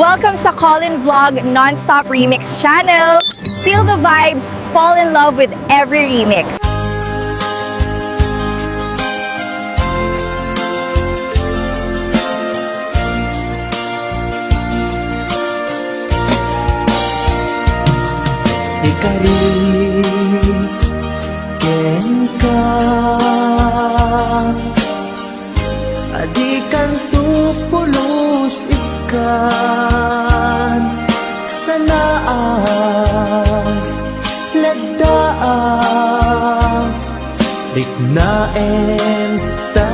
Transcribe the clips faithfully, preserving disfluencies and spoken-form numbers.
Welcome sa Colin Vlog Non-Stop Remix Channel. Feel the vibes, fall in love with every remix. Ikarit kenka, a dikanto pulos ikkan. Sanaak, leddaak, riknaem ta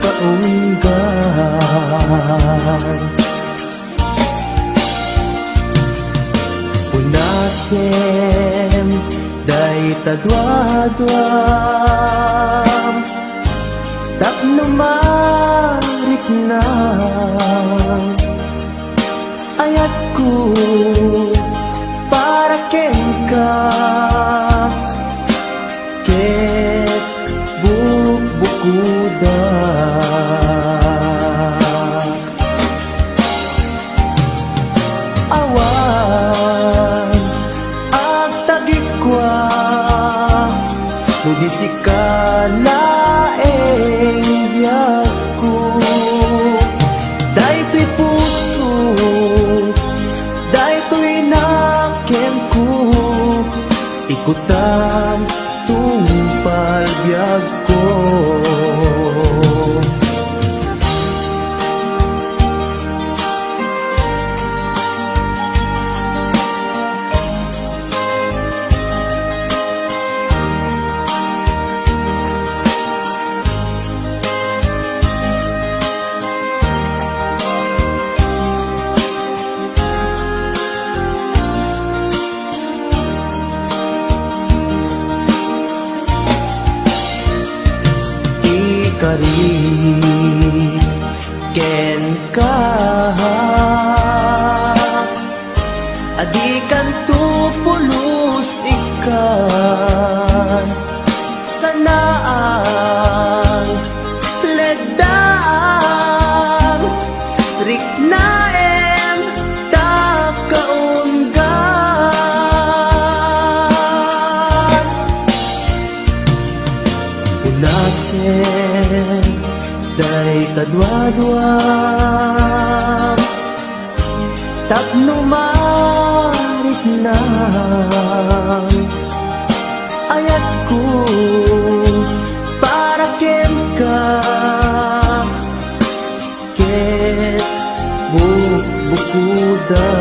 kaunggan. Unasem dayta duaduam tapno marikna ayatko para kenka ket bukbukuda. Awan agtagikua no di sika laeng biagko. Daytoy puso, daytoy nakemko, ikutam tungpal biagko. Ikarit kenka, a dikanto pulos ikkan. Sanaak, leddaak, riknaem ta kaunggan. Unasem dayta duaduam tapno marikna ayatko para kenka ket bukbukuda.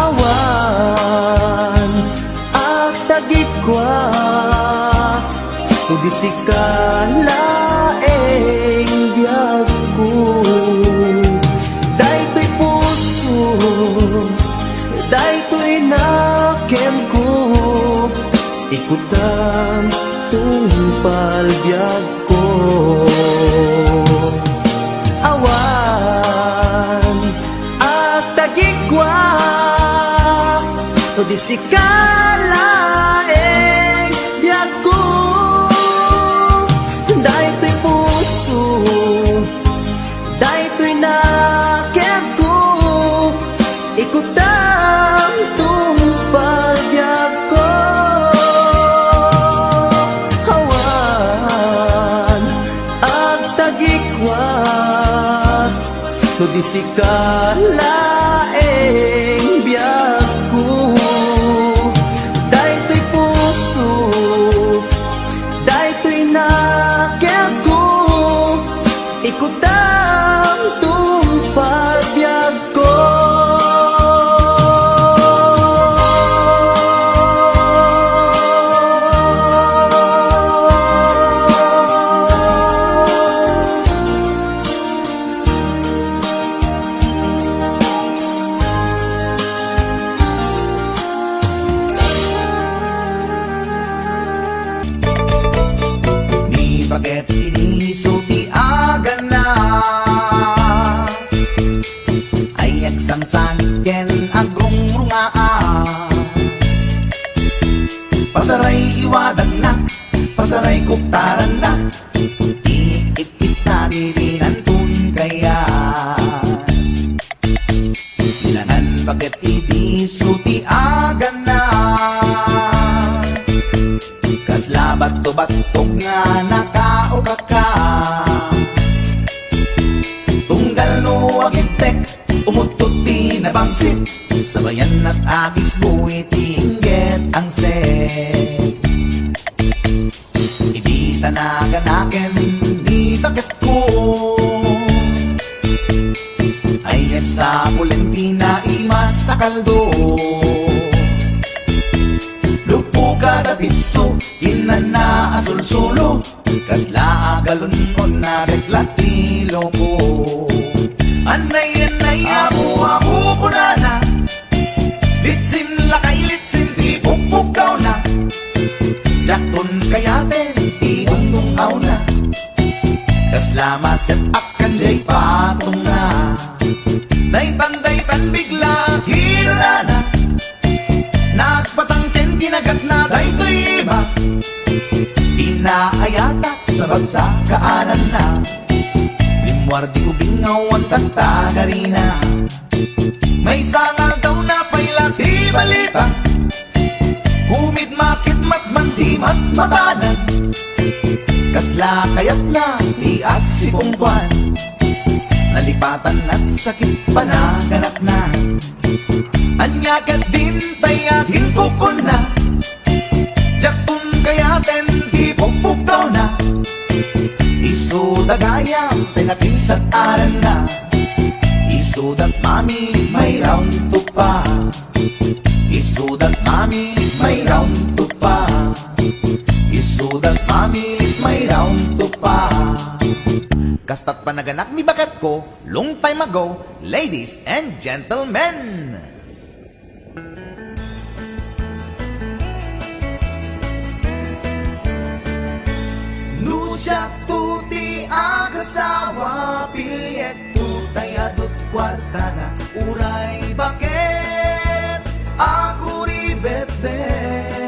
Awan agtagikua no di sika laeng biagko. Daytoy puso, daytoy nakemko, ikutam tungpal biagko. Awan agtagikua no di sika laeng biagko. Daytoy puso, daytoy nakemko, ikutam tungpal biagko. Awan agtagikua no di sika laeng biagko. Daytoy puso, daytoy nakemko, ikutam tungpal biagko. Ni baket iniso ti agana, ay agsangsanit ken agrungrungaa. Pasaray iwadagna, pasaray kuktaranna, ti Sit, sabayan at agis buit ingget ang set. Idi ta naganaken ni baketko, ay agsapulen ti naimas a kaldo. Lupo kada pitso, inna a sulsulo, kasla a galon-on a bekla ti loko. Anay, anay, apo, apo, kunana. Litsin lakay, litsin ti pukpukawna. Diakton kayaten ti dungdungawna. Kasla maset-ak kan jay patongna. Daytan, daytan, bigla ti rana. Nagpatangken ti nagatna daytoy iba. Pinaayatak sa bagsa kaananna. Rimmuar di ubing nga awan tagtagarina. Maysa nga aldaw napay la ti balita. Kumidmakidmat man ti matmatanan. Kasla kayatna ti agsipungtoan. Nalipatan at sakit panaganakna. Ania ket dintay a kinkukunna. Diakton kayaten ti pukpukawna. Isuda gayam ti napinsat aranna. Isudat mami may round two pa. Isudat mami may round two pa. Isudat mami may round two pa. Kastat panaganak ni baketko, long time ago, ladies and gentlemen. No siakto ti agasawa, piliektotay adut kuartana, uray baket, aguribetbet.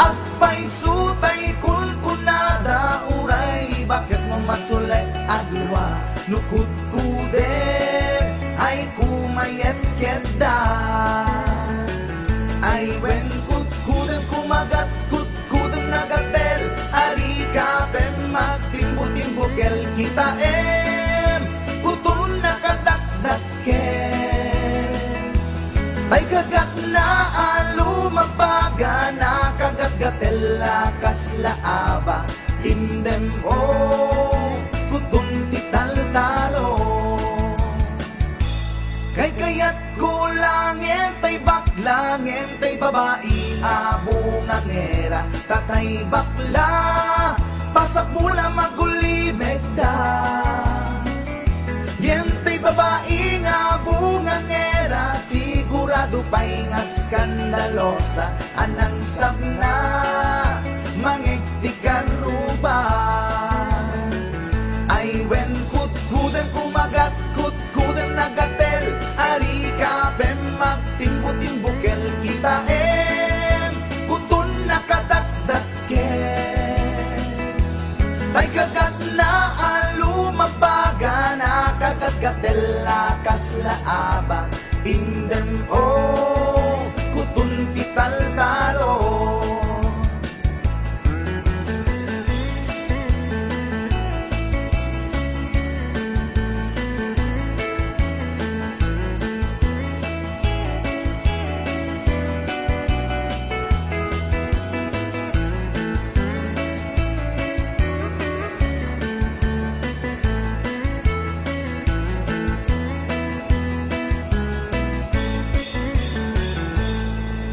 Agpaysotay kunkunada, uray baket no masule a dua. No kudkudem ay kumayet ketda. Ay wen kudkudem kumagat, kudkudem nagatel, arika pem magtimbo-timbo kel kitaem, kuton nakadakdakkel. Tay kagatna a lumagbaga, nakagatgatel a kasla aba, indem o kuton ti taltalo. Kaykayatko la ngem tay bakla, ngem tay babai a bungangera, ta tay bakla, pasakmo la magulimekda. Ngem tay babai nga bungangera, sigurado pay nga skandalosa, a nangsabna, mangeg ti karruba. Ay wen kudkudem kumagat, kudkudem nagatel, arika pem magtimbo-timbo kel kitaem, kuton nakadakdakkel. Tay kagatna a lumagbaga, nakagatgatel a kasla aba, indem o kuton ti taltalo.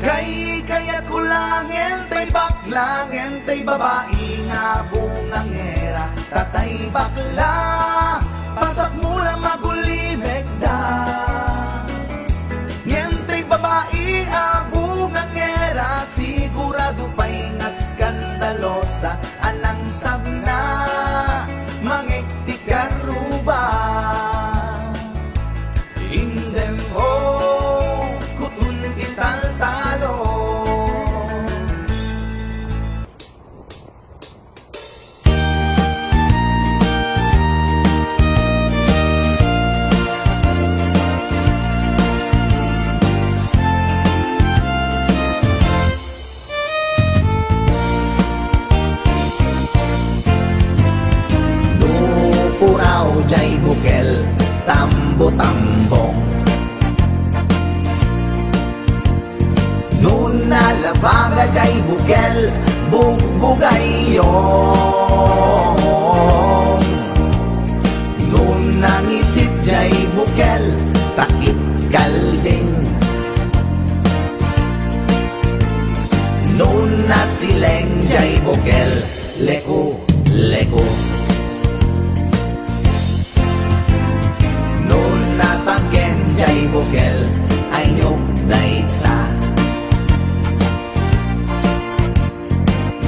Kaykayatko la ngem tay bakla, ngem tay babai nga bungangera, ta tay bakla, pasakmo la magulimekda. Ngem tay babai a bungangera, sigurado pay nga skandalosa, a nangsabna, mangeg ti karruba. Indem o kuton ti taltalo. No puraw jay bukel, tambo-tambong, Baga jay bukel, bugbugayom. No nangisit jay bukel, takit kalding. No nasileng jay bukel, leku, leku. No natangken jay bukel, aynyok dayta.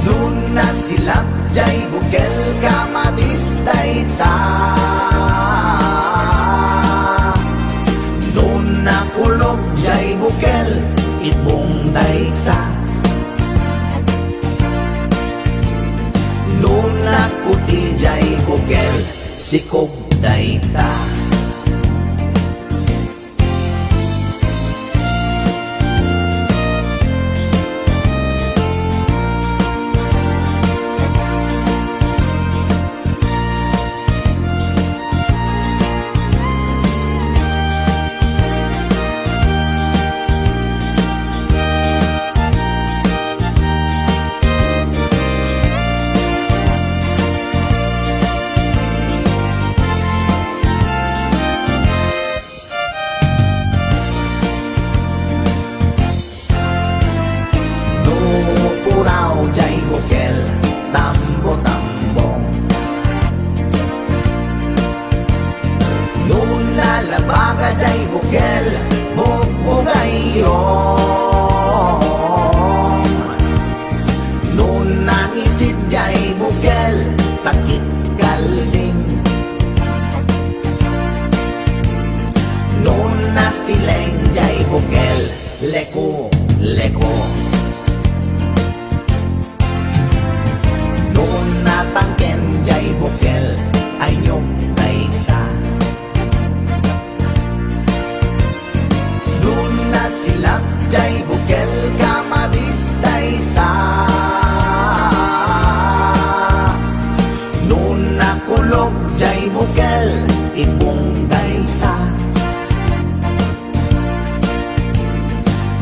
No nasilap jay bukel, kamatis dayta. No nakulog jay bukel, ipong dayta. No nakuti jay bukel, sikog dayta. No puraw jay bukel, tambo-tambong. No nalabaga jay bukel, bugbugayom. No nangisit jay bukel, takit kalding. No nasileng jay bukel, leku, leku. No natangken jay bukel, aynyok dayta. No nasilap jay bukel, kamatis dayta. No nakulog jay bukel, ipong dayta.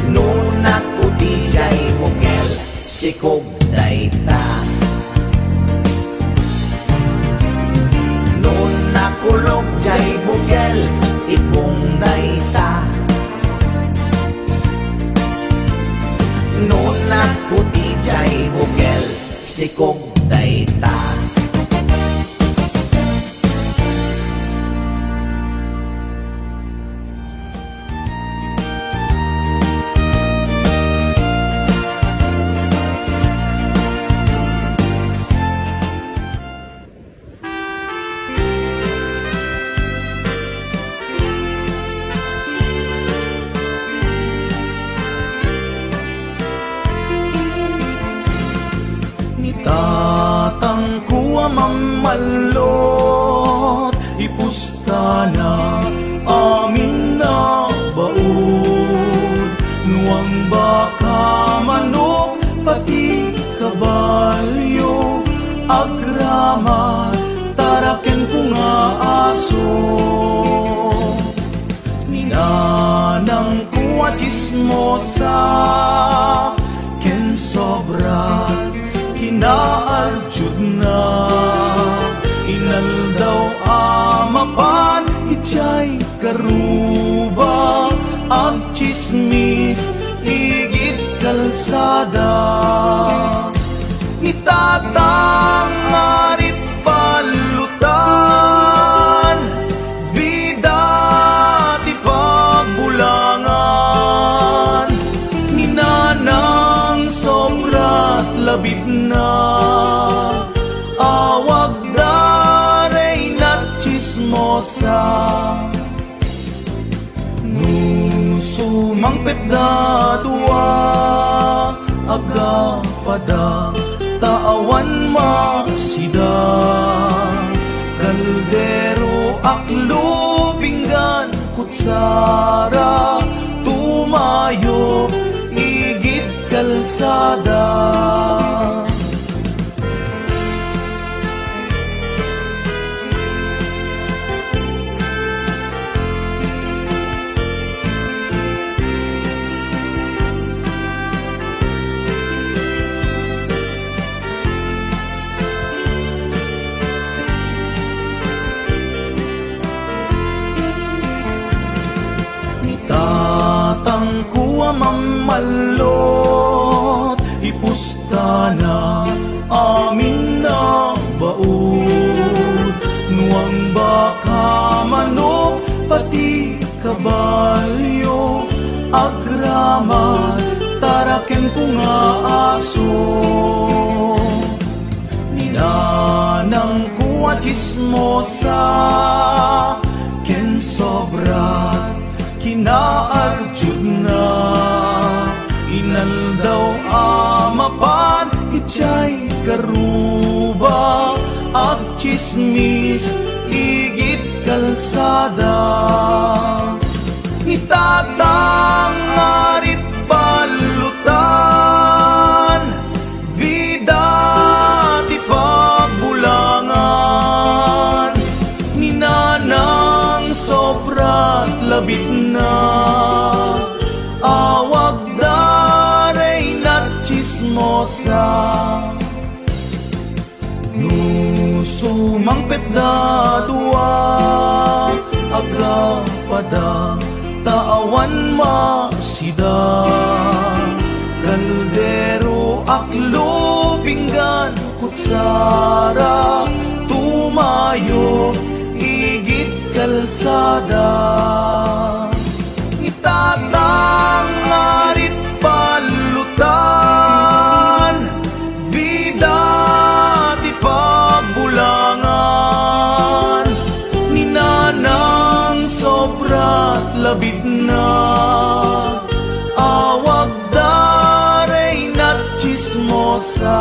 No nakuti jay bukel, sikog dayta. No nakulog jay bukel, ipong dayta. No nakuti jay bukel, sikog dayta. Ni tatangko a mammallot, ipustana amin a baud. Nuang baka, manok, pati kabalio, agraman, taraken ko nga aso. Ni nanangko a tsismosa ken sobra kinaadyodna. Inaldaw a mapan idiay karuba, agtsismis igid kalsada. Ni tatang arit ballutan, bida ti pagbulangan. Ni nanang sobrat labidna, awagda reyna tsismosa. No sumangpet da dua a gapada ta awan maksida, kaldero, aklo, pinggan, kutsara, tumayo igid kalsada. Allot, ipustana amin a baud. Nuang baka, manok, pati kabalio, agraman, taraken ko nga aso. Ni nanangko a tsismosa ken sobra kinaarjudna. Inaldaw a mapan idiay karuba, agtsismis igid kalsada. Ni tatang ngarit ballutan, bida ti pagbulangan. Ni nanang sobrat labitna, awagda reyna tsismosa. No sumangpet da dua, agapada ta awan masida. Kaldero, aklo, pinggan, kutsara, tumayo igid kalsada. Ni tatang ngarit ballutan, bida ti pagbulangan. Ni nanang sobrat labitna, awagda reyna tsismosa.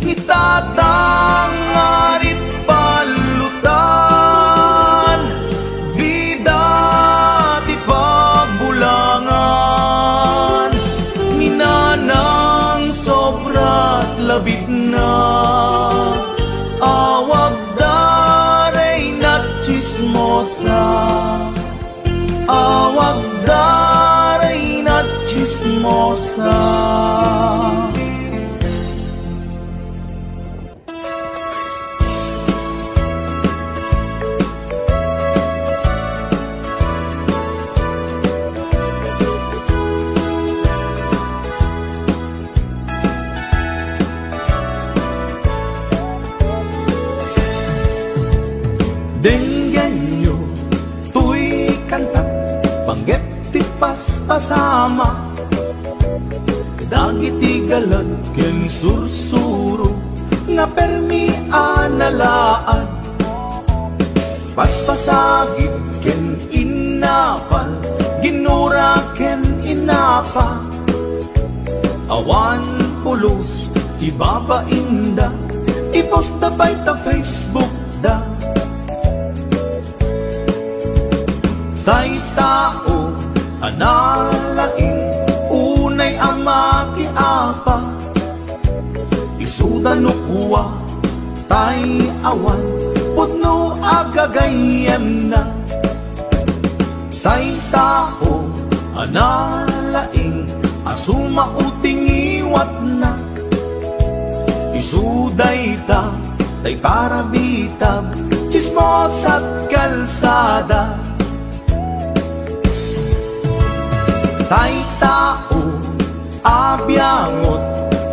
Ni tatang ngarit ballutan, bida ti pagbulangan. Ni nanang sobrat labitna, awagda reyna tsismosa. Awagda reyna tsismosa. Denggenyo toy kanta, panggep ti paspasama. Dagiti galag ken sursuro nga permi a nalaad. Paspasagid ken innapal, ginura ken innapa. Awan pulos ti babainda, ipost da pay ta Facebook da. Tay tao a nalaing, unay a makiapa. Isuda no kua, tay awan pudno a gagayyemna. Tay tao a nalaing a sumao ti ngiwatna. Isu dayta, tay parabitab, tsismosat kalsada. Tay tao a biangot,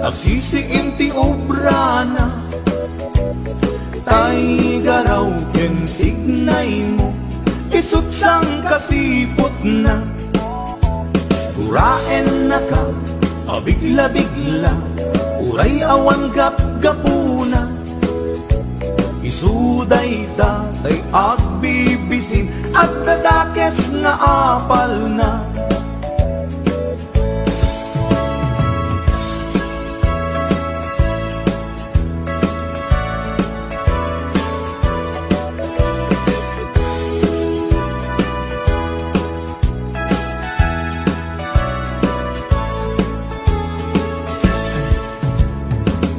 agsisiim ti obrana. Tay garaw ken tignaymo, isut' sangkasiputna. Guraennaka a bigla-bigla, uray awan gapgapuna. Isu dayta tay agbibisin, adda dakes nga apalna.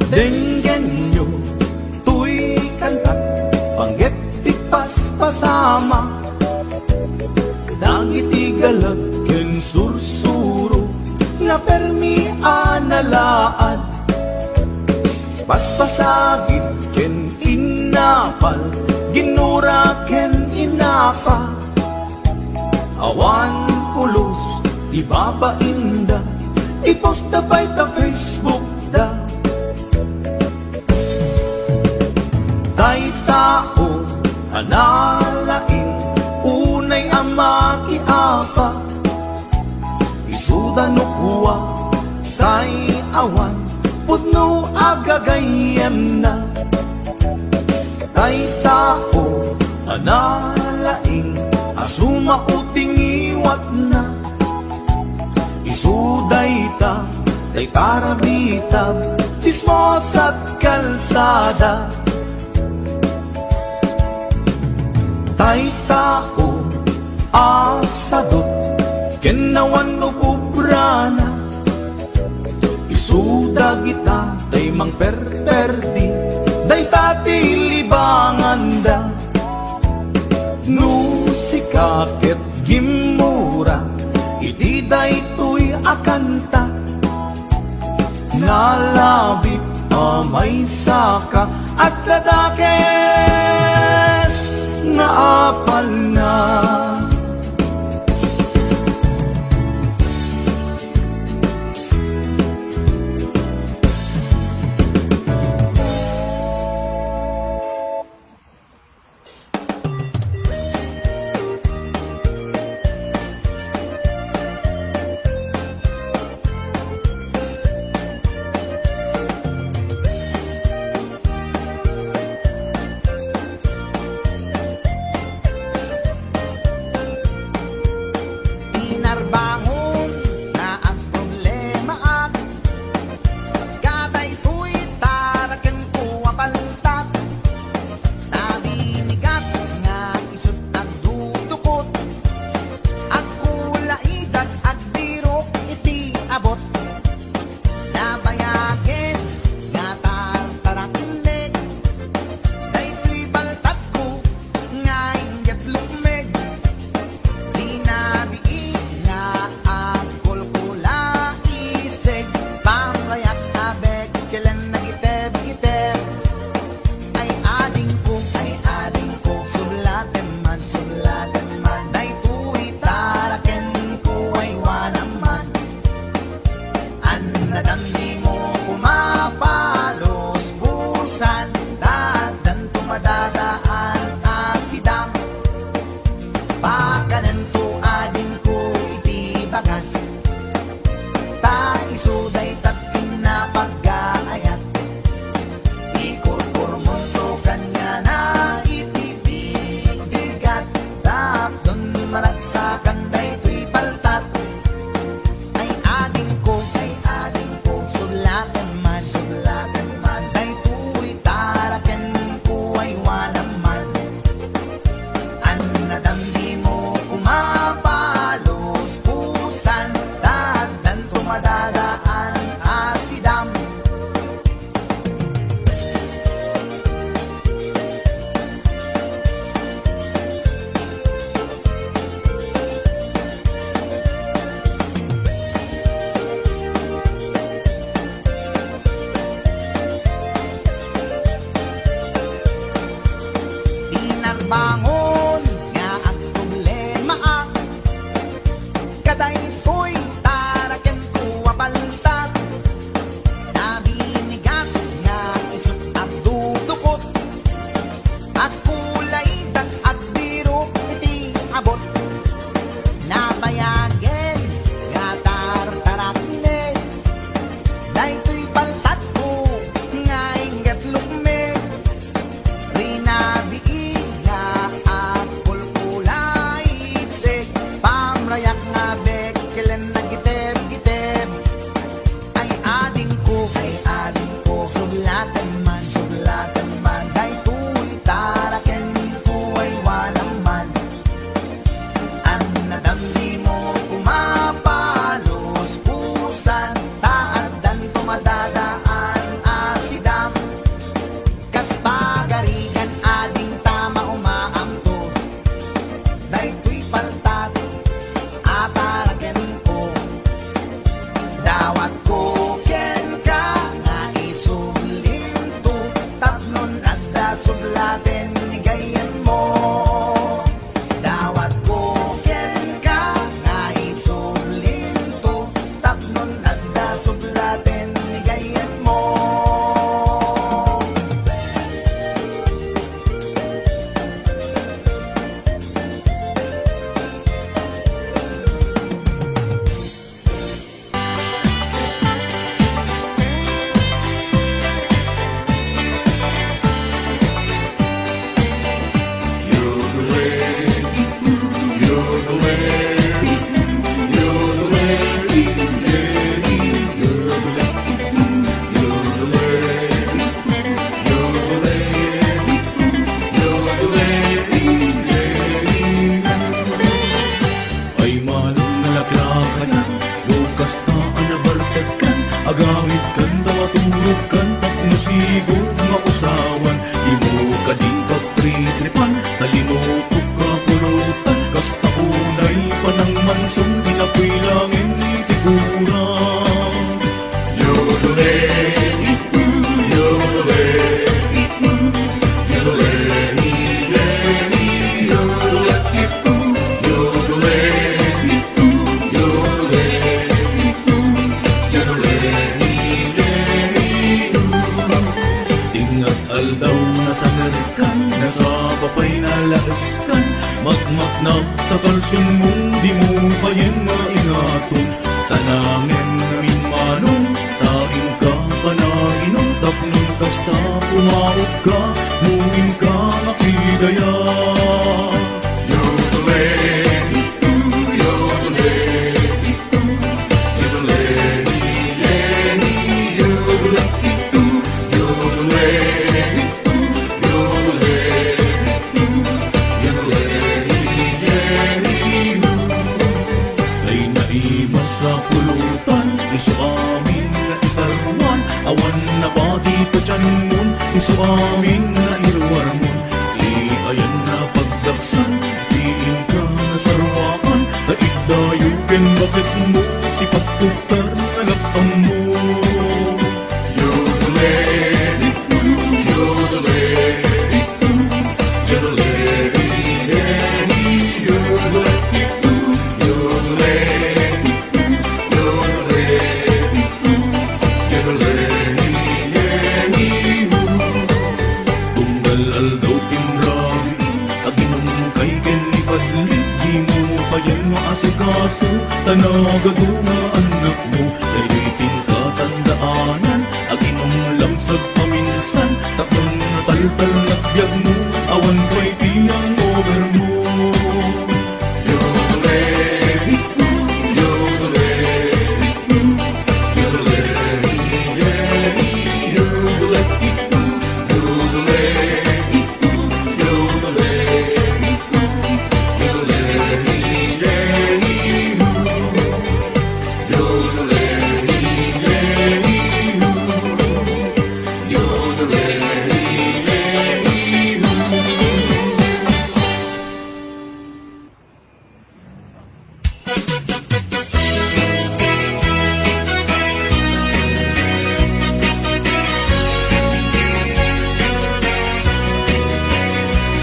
Denggenyo toy kanta, panggep ti paspasama. Dagiti galag ken sursuro nga permi a nalaad. Paspasagid ken innapal, ginura ken innapa. Awan pulos Ibabainda, iposta pay ta Facebook da. Dayta o a nalaing, unay a makiapa. Isuda no kua tay awan pudno a gagayyemna. Dayta o a nalaing a sumao ti ngiwatna. Isu dayta, tay parabitab, tsismosat kalsada. Tay tao a sadut ken awan ububrana. Isu dagita tay mangperperdi, dayta ti libanganda. No sika ket gimmura iti daytoy a kanta, nalabit a maysaka, adda dakes nga apalna. Pinarbangon nga agproblemaak, kadaytoy tarakenko a paltat. Nabinigat nga isut' agdudukot, agkulaidak agbirok iti abut. Nabayagen nga tartaraknek daytoy paltatko nga inggit lukmeg. Dinabii nga agkulkulaiseg, pamrayak a bekkelen nagiteb-iteb. Ay adingko, ay adingko, sublaten man, sublaten man, daytoy tarakenko ay wanam man. Annadam dimo kumapalusbusan, ta addanto madadaan a sidam. Pakanento adingko iti bagas, ta isu dayta ti napaggaayat. Ikurkurmonto kaniana iti bigrigat, tapno maragsakan daytoy paltat. Ay adingko, ay adingko, sublaten man, sublaten man, daytoy tarakenko ay wanam man. Annadam dimo kumapalusbusan, ta addanto madadaan a sidam. Pinarbangon nga agproblemaak, kadaytoy tarakenko a paltat. Nabinigat nga isut' agdudukot, agkulaidak agbirok iti abut. Nabayagen nga tartaraknek daytoy paltatko nga inggit lukmeg. Rinabii nga agkulkulaiseg, pamrayak nga bekkelen nagiteb-giteb. Ay adingko, ay adingko, sublaten man, sublaten man, daytoy tarakenko ay wanam man. Annadam dimo kumapalusbusan, ta addanto madadaan a sidam. Kas pagarigan adingta maumaamto daytoy paltat a tarakenko. Dawatko kenka nga isublinto tapno adda sublaten ni gayyemmo. Dawatko kenka nga isubli Nasanerkan, nasapa pay nalaeskan, makmaknak ta kalsonmon, dimo payen nga ingaton. Ta nangem ngamin manong, ta inka panainom, tapno kasta pumaotka, no inka makidaya. Yodelay, Ay naimas a pulutan, isu amin nga isaruan, awan napati ta tianmon, isu amin nga iruarmon, ti ayan a pagdaksan, ti inka nasaruaan, ta iddayo ken baketmo, sipagtuktar nga nagtammo. Tunggal aldaw ken rabii, aginom kay ken ni Padli, dimo payen nga asikaso, ta nagadu nga annakmo. Daytoy ti inka tandaanan, aginom langsag paminsan, tapno nataltalnak biagmo, awan pay ti hangover mo.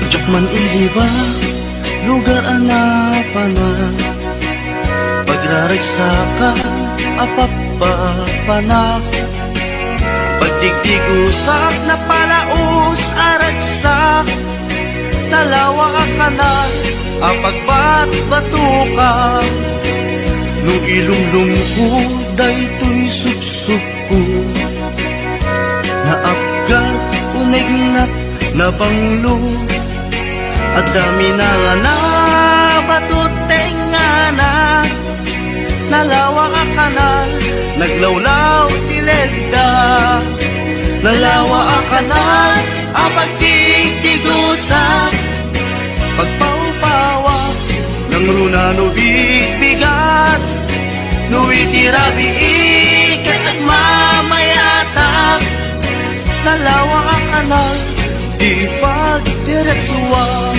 Diak man iliba, lugar a napanak, pagraragsakan a pappapanak, pagdigdigusak napalaos a ragsak, nalawa a kanal a pagbatbatukan. No ilumlomko daytoy supsupko, naapgat, unegnat, nabanglo, adda minangana, bato tengngana. Nalawa a kanal, naglawlaw ti ledda. Nalawa a kanal a pagdigdigusak, pagpaupawak, nangruna no bigbigat. No iti rabii ket agmamayatak, nalawa a kanal ti pagdiretsuan.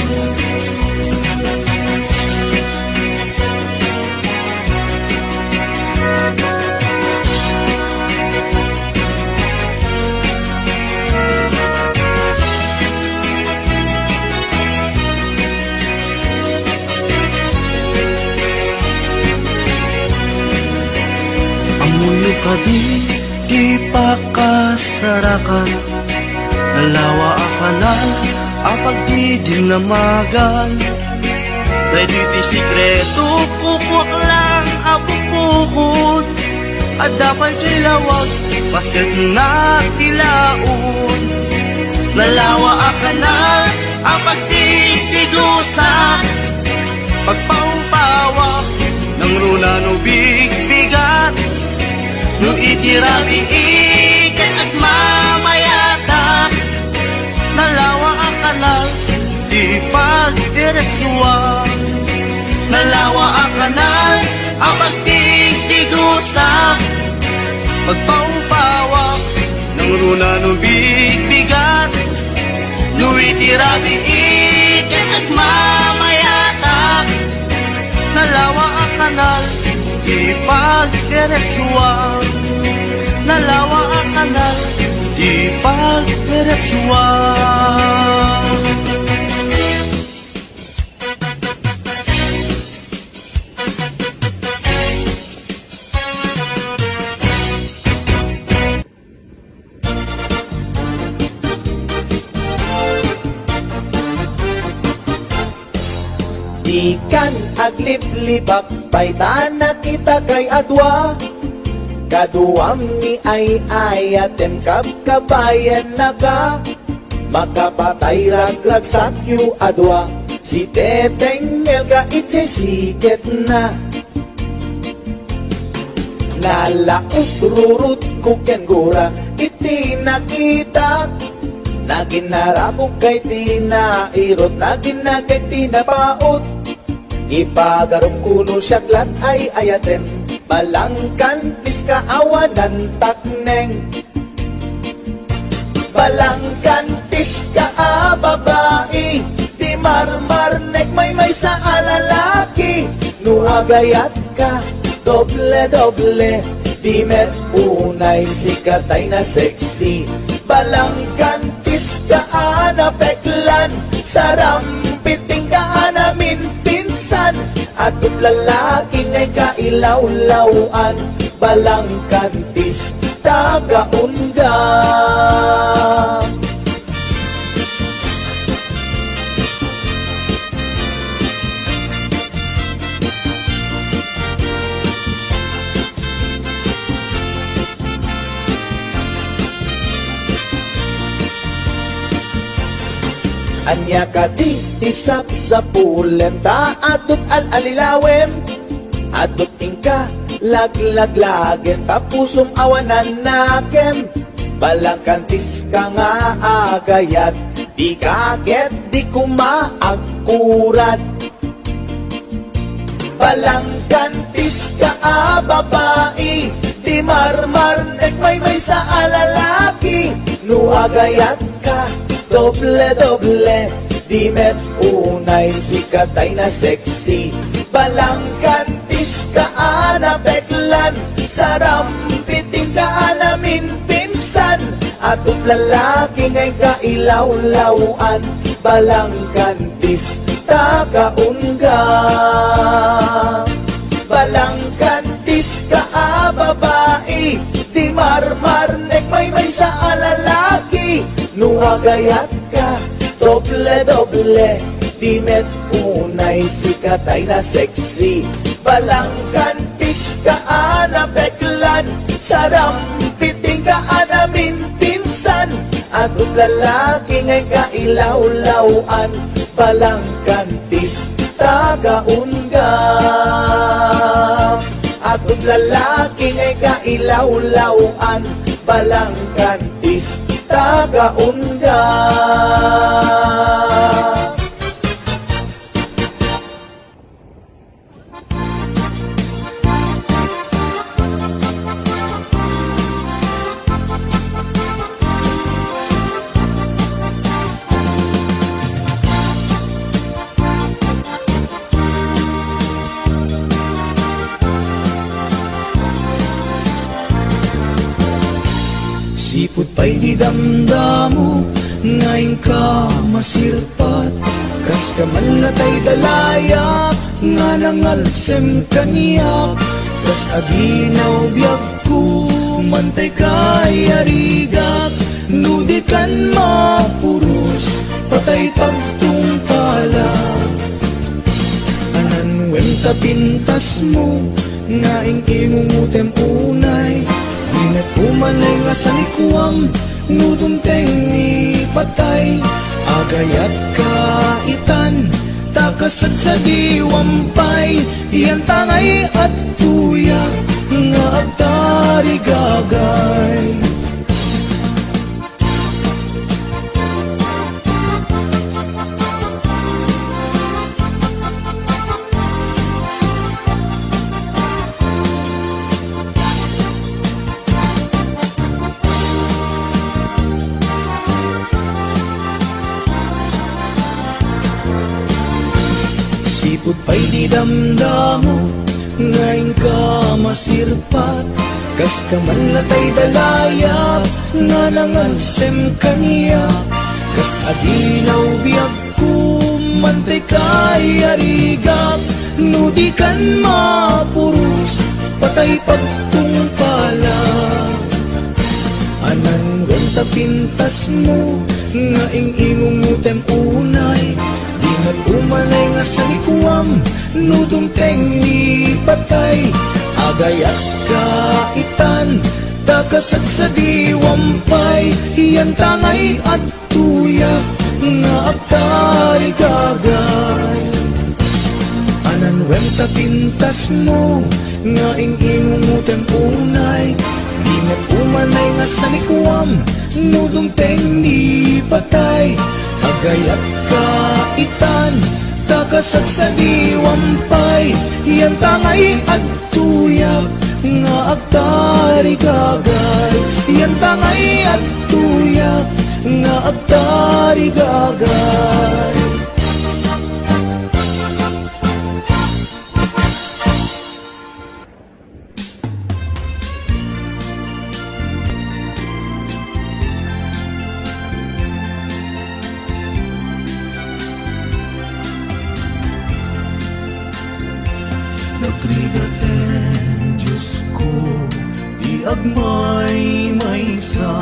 Ammoyo kadi ti pakasarakan, nalawa a kanal a pagdidinnamagan. Daytoy ti sekreto, kukuak lang a bukbukod. Adda pay diay lawag, pasetna ti laon. Nalawa a kanal a pagdigdigusak, pagpaupawak, nangruna no bigbigat. No iti rabii ket agmamayatak, nalawa a kanal ti pagdiretsuan. Nalawa a kanal a pagdigdigusak, pagpaupawak, nangruna no bigbigat. No iti rabii ket agmamayatak, nalawa a kanal ti pagdiretsuan. Nalawa a kanal ti pagdiretsuan. Dikan agliblibak pay ta nakitakay a dua. Kaduam ni ay-ayatem, kabkabayannaka. Makapatay ragragsak yu a dua. Sitetengngel ka idiay siketna. Nalaus rurutko ken gura iti nakitak. Naginnarakok kay ti nairut, naginnakek ti napaut. Ipagarupko no siak lat ay-ayatem, balangkantis ka awanan takneng. Balangkantis ka a babai, di marmarnek maymaysa a lalaki. No agayatka, doble-doble, di met unay sika tay na sexy. Balangkantis ka a napeklan, sarampiting ka a naminpinsan. Adto't lalaki nga inka ilawlaw-an, balangkantis ta kaunga. Ania kadi ti sapsapulem ta adto't al-alilawem? Adto't inka laglaglagem ta pusom awanan nakem. Balangkantis ka nga agayat, dika ket di koma agkurad. Balangkantis ka a babai, di marmarnek maymaysa a lalaki. No agayatka, doble-doble, di met unay sika tay na sexy. Balangkantis ka a napeklan, sarampiting ka a naminpinsan. Adto't lalaki nga inka ilawlaw-an, balangkantis ta kaunga. Balangkantis ka a babai, di marmarnek maymaysa a lalaki. No agayatka, doble-doble, di met unay sika tay na sexy. Balangkantis ka a napeklan, sarampiting ka a naminpinsan. Adto't lalaki nga inka ilawlaw-an, balangkantis ta kaunga. Adto't lalaki nga inka ilawlaw-an, balangkantis ta kaunga. Sipud pay di damdamo nga inka masirpat, kas kaman latay dalaya nga nangalsem kaniak, kas aginaw biagko, mantay kay arigak, no dikan mapuros, patay pagtungpalak. Anan wen ta pintasmo nga ing-ingungotem unay, di met umanay nga sanikuam, no dumteng ni patay. Agayatka itan, ta kasadsadiwam pay, yan ta ngay adtoya nga agtarigagay. Sipud pay di damdamo nga inka masirpat, kas kaman latay dalaya nga nangalsem kaniak, kas aginaw biagko, mantay kay arigak, no dikan mapuros, patay pagtungpalak. Anan wen ta pintasmo nga ing-ingungotem unay, di Umanay nga sanikuam, no dumteng ni patay, agayatka itan, ta kasadsadiwam pay, yan ta ngay adtoyak nga agtarigagay. Ananwem ta pintasmo nga ing-imutem unay, di met umanay nga sanikuam, no dumteng ni patay, agayatka itan, ta kasadsadiwam pay, yan ta ngay adtoyak nga agtarigagay, yan ta ngay adtoyak nga agtarigagay. Nagrigaten, Diosko, ti agmaymaysa,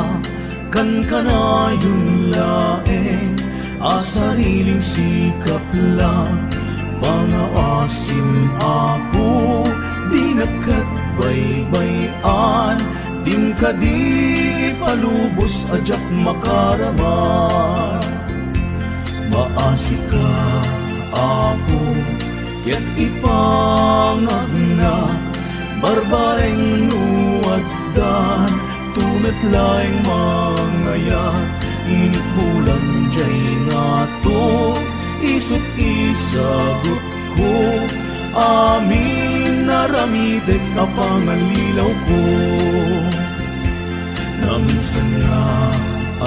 kankanayon laeng a sariling sikap lang. Pangaasim, Apo, dinak ket baybay-an, dim kadi ipalubos a diak makaraman. Maasika, Apo, ket ipangagnak, barbareng no addan, tumet laeng mangayat, inikbulan jay ngato, isut' isagutko, amin aramidek a pangallilawko. Naminsan nga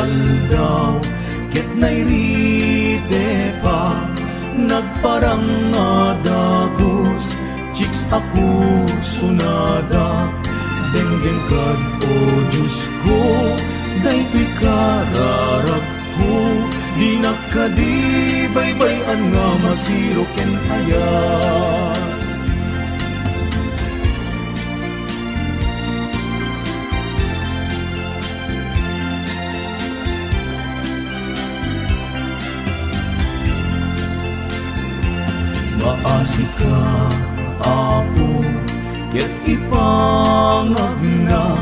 aldaw, ket nairitepak, nagparang nga dagus, chicks a kursonadak, denggen kad, O Diosko, daytoy kararagko, dinak kadi baybay-an nga masiro ken ayat. Maasika, Apo, ket ipangagnak,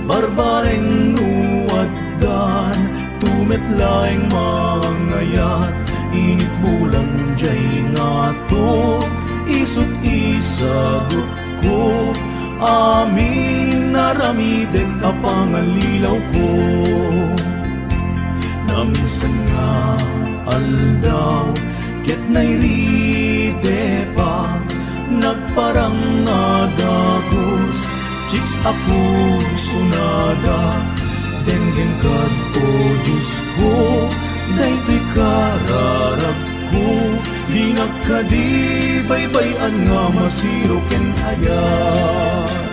barbareng no addan, tumet laeng mangayat, inikbulan jay ngato, isut' isagut ko, amin aramidek a pangallilawko. Naminsan nga aldaw, ket nairitepak, nagparang nga dagus, chicks a kursonadak, denggen kad, O Diosko, daytoy kararag ko, dinak kadi baybay-an nga masiro ken ayat.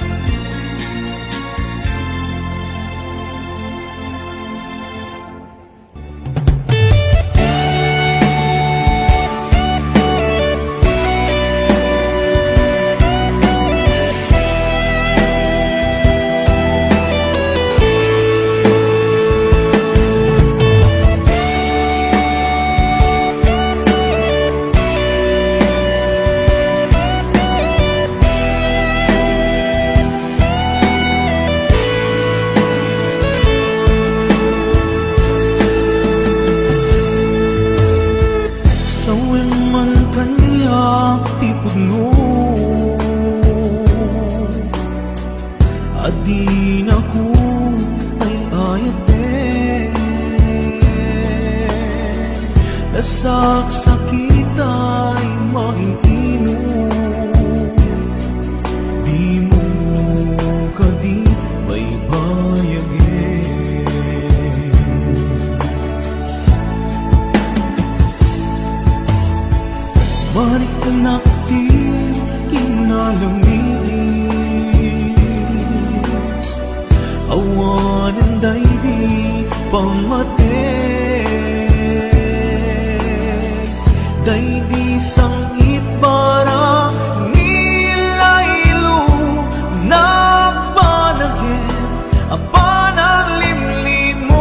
Sawen man kaniak ti pudno a dinako ay-ayaten. Nasaksakitay main-inom, dimo kadi baybayagen. Mariknak ti kinalangis, awanen daydi pammateg, daydi sang-ibara nilaylo, nagbanagen a panaglimlimon.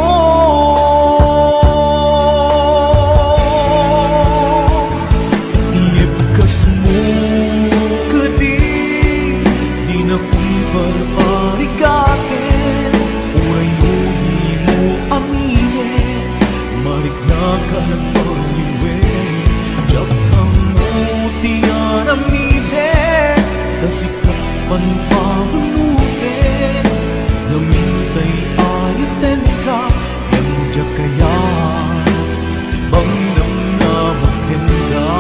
Nagkalagpaliwen, diak ammo ti aramidek, ta sika panpanunotek, ngamin tay ayatenka, ngem diak kayat ti mangnamnama kenka.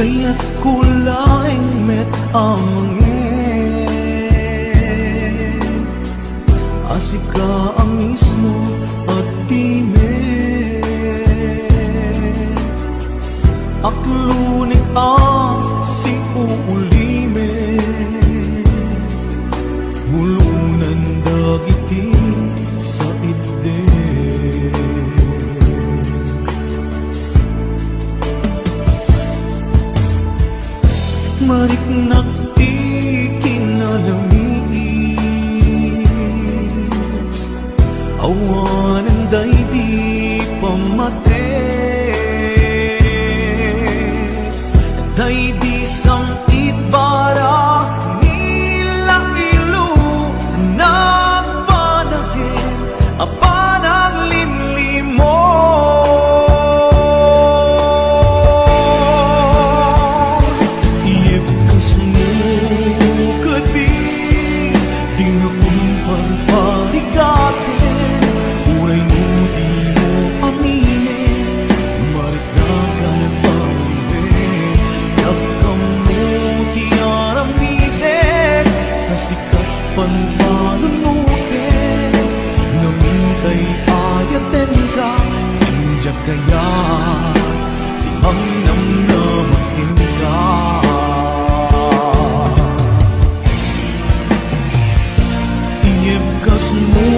Kayatko laeng met a mangngeg a sika a mismo a timek. Aklonek a siuulimek, mulonan dagiti saiddek. Mariknak ti kinalamiis, awanen daydi pammatek. Daydi sang-it bara ni Lailo, nagpanagen a panaglimlimon. Iyebkasmo kadi, dina parparigaten, uray no dimo aminen, mariknak a nagpaliwen, diak ammo ti aramidek, ta sika panpanunotek, ngamin tay ayatenka, ngem diak kayat ti mangnamnama kenka. Iyebkasmo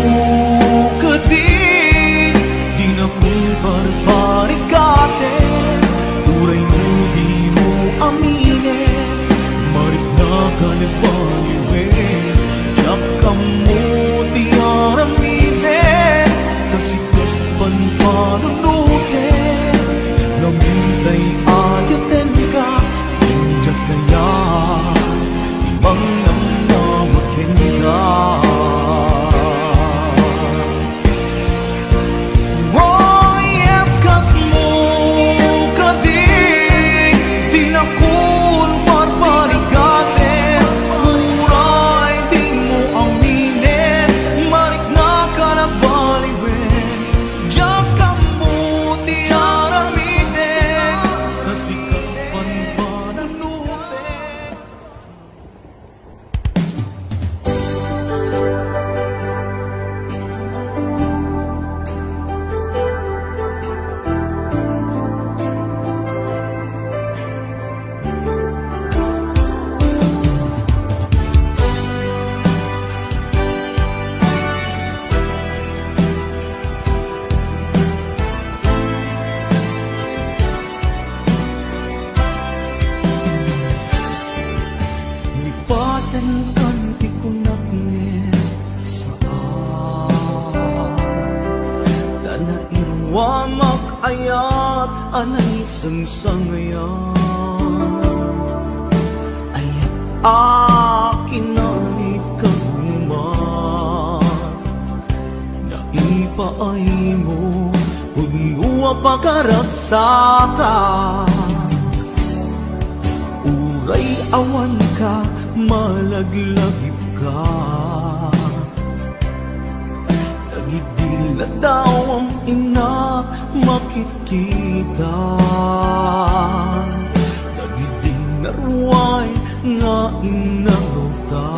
kadi, dinakon parparigaten, uray no dimo aminen, mariknak a nagpaliwen, diak ammo ti aramiden, ta sika panpanunotek, ngamin tay ayatenka, ngem diak kayat ti mangnamnama kenka. Iyebkasmo kadi, dinakon parparigaten, uray dimo aminen, mariknak a nagpaliwen, diak ammo ti aramiden, ta sika panpanunotek. Lipatenkan ti kunak ngem saan, ta nairuamak ayat a naisangsangayan. Ayat a kinanitkaman, naipaaymo pudno a pagaragsakan. Uray awanka, malaglagipka. Dagidi ladawam, innak, makitkita. Dagidi naruay nga innaruta.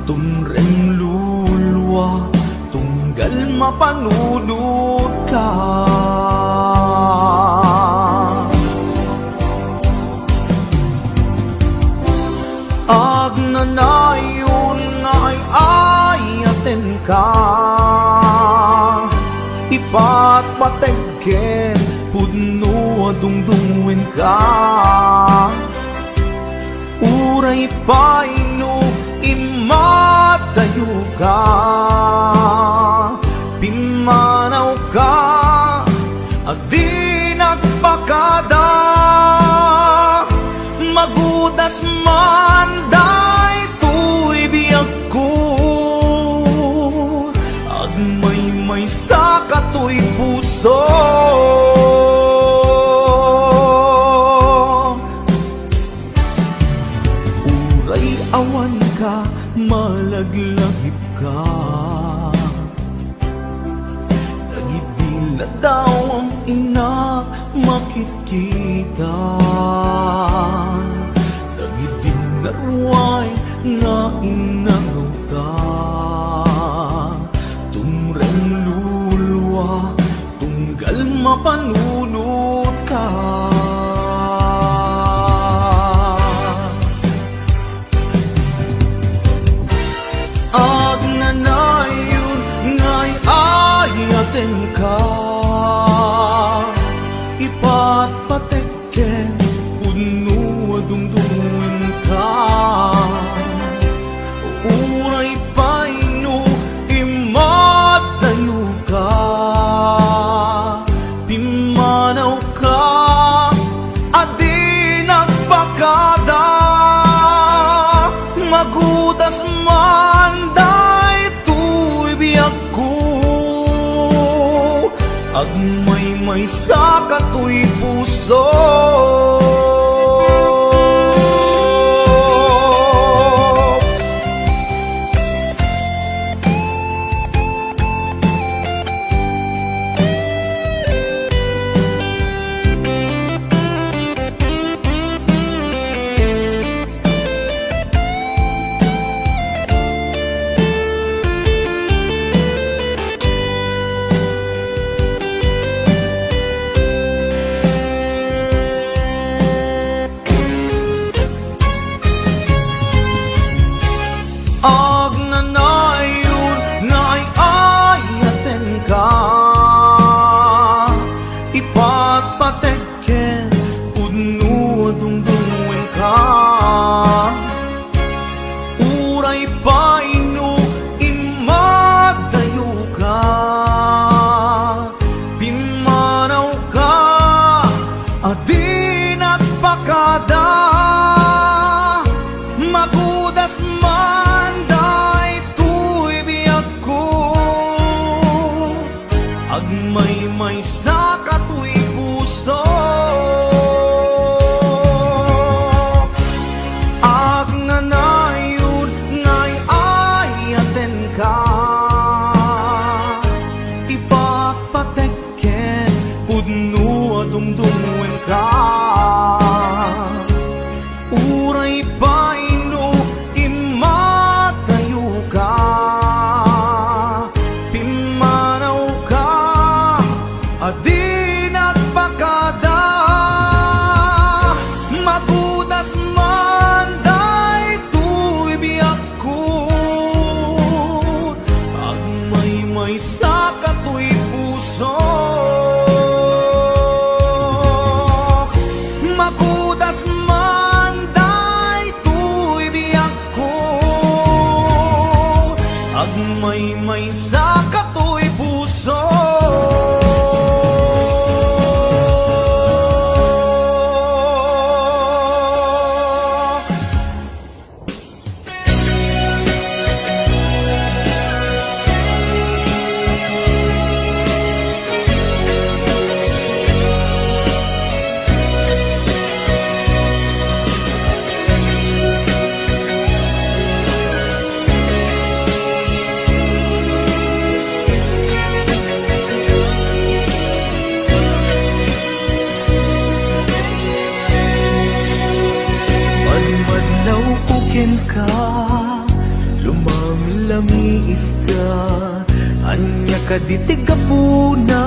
Tumrem lulua, tunggal mapanunotka. Nanayon nga ay-ayatenka, ipatpateg ken pudno a dungdungenka. Uray pay no immadayoka, pimmanawka a di nagpakada. Magudas man daytoy biagko, agmaymaysa katoy puso. Uray awanka, malaglagipka. Dagidi ladawam, ina, makitkita. Dagidi naruay nga innangawka. Tumreng lulua, tunggal mapanunotka. Agnanayon nga ay-ayatenka, ipatpatek ken pudno a dungdungenka. Uray pay no immadayoka, pimmanawka a di nagpakada. Magudas man daytoy biagko, agmaymaysa katoy puso. Agnanayon nga ay-ayatenka, ipatpatek ken pudno a dungdungenka. Uray pay no immadayoka, pimmanawka a di nagpakada. Magudas man daytoy biagko, agmaymaysa katoy puso. Agnanayon nga ay-ayatenka, ipatpatek ken pudno a dungdungenka. Uray pay no immadayoka, pimmanawka a di nagpakada. Magudas man daytoy biagko, agmaymaysa katoy puso. Magudas man daytoy biagko, agmaymaysa katoy puso. Madmadlawko kenka, lumamlamiiska, ania kadi ti gapuna,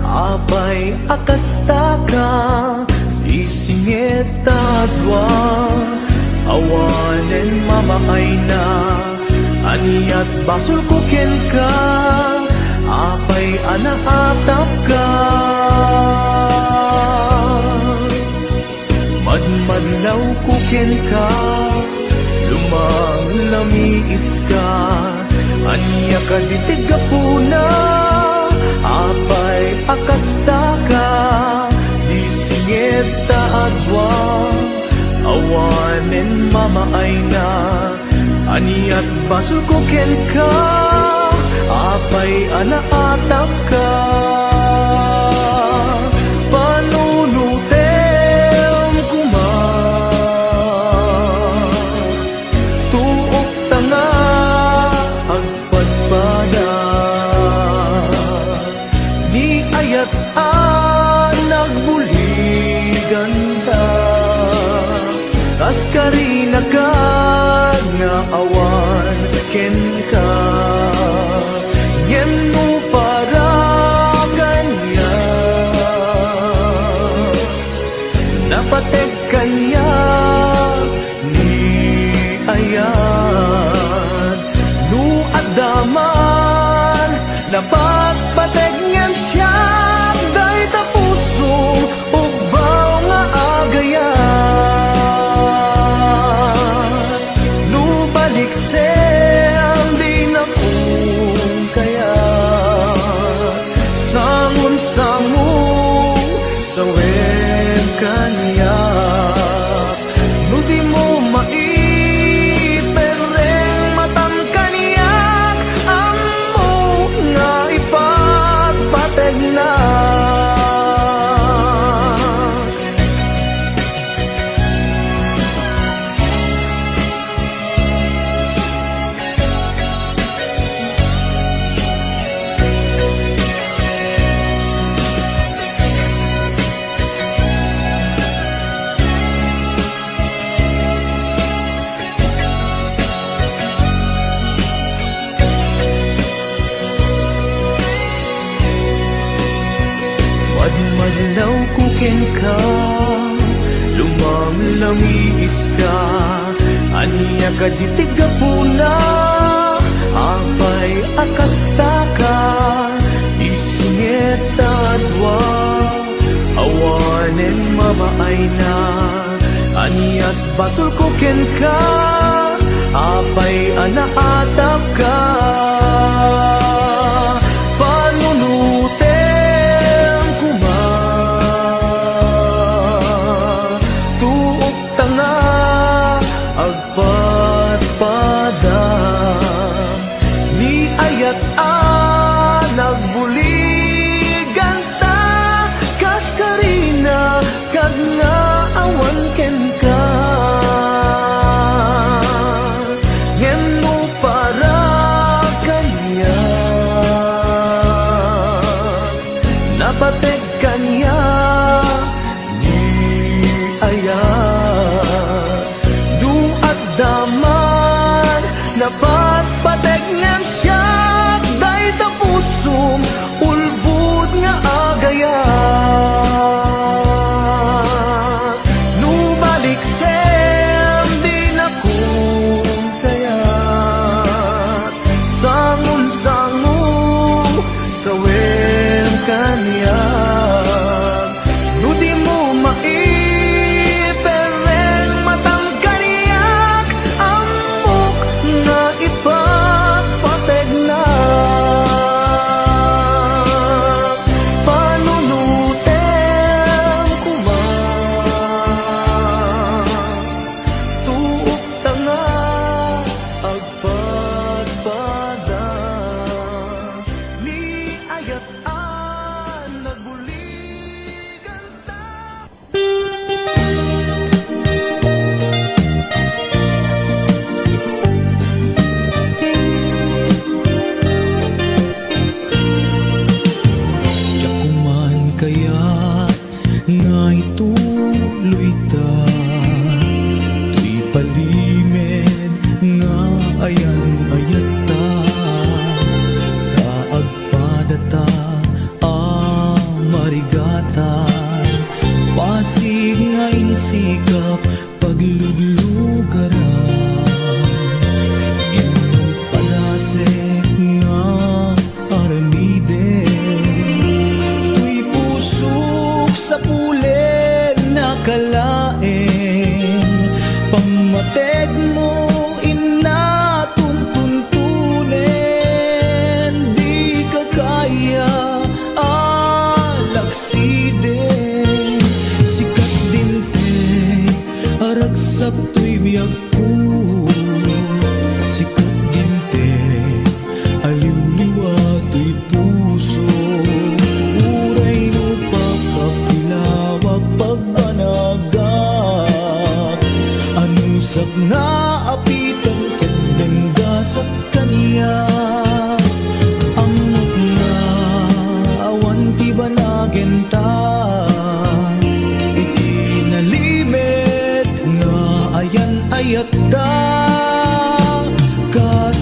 apay a kastaka, isinged ta dua, Awanen mamaayna, ania't basolko kenka, apay a naatapka? Madmadlawko kenka, lumanglamiiska, ania kadi ti gapuna, apay a kastaka, disinged ta adua, awanen mamaayna, ania't basolko kenka, apay a naatapka? Panunutem koma, tuokta nga agpadpada. Ni ayat a nagbuliganta, kas karina kad nga awan kenka. Ngem no para kaniak, napateg kaniak ni ayat. No adda man napatpateg ngem siak, dayta pusom ubbaw nga agayat. No baliksem, dinakon kayat. Sangon-sango, sawen kaniak. No dimo maiperreng matam kaniak, ammok nga ipatpategnak. Madmadlawko kenka, lumanglamiiska, ania kadi ti gapuna, apay a kastaka, disinged ta adua, awanen mamaayna, ania't basolko kenka, apay a naatapka? Panunutem koma, tuokta nga agpadpada. Ni ayat a nagbuliganta, kas karina kad nga awan kenka. Ngem no para kaniak, napateg kaniak ni ayat. No adda man napatpateg ngem siak, dayta pusom ulbod nga agayat. No baliksem, dinakon kayat. Sangon-sango, sawen kaniak. No dimo maiperreng matam kaniak, ammok nga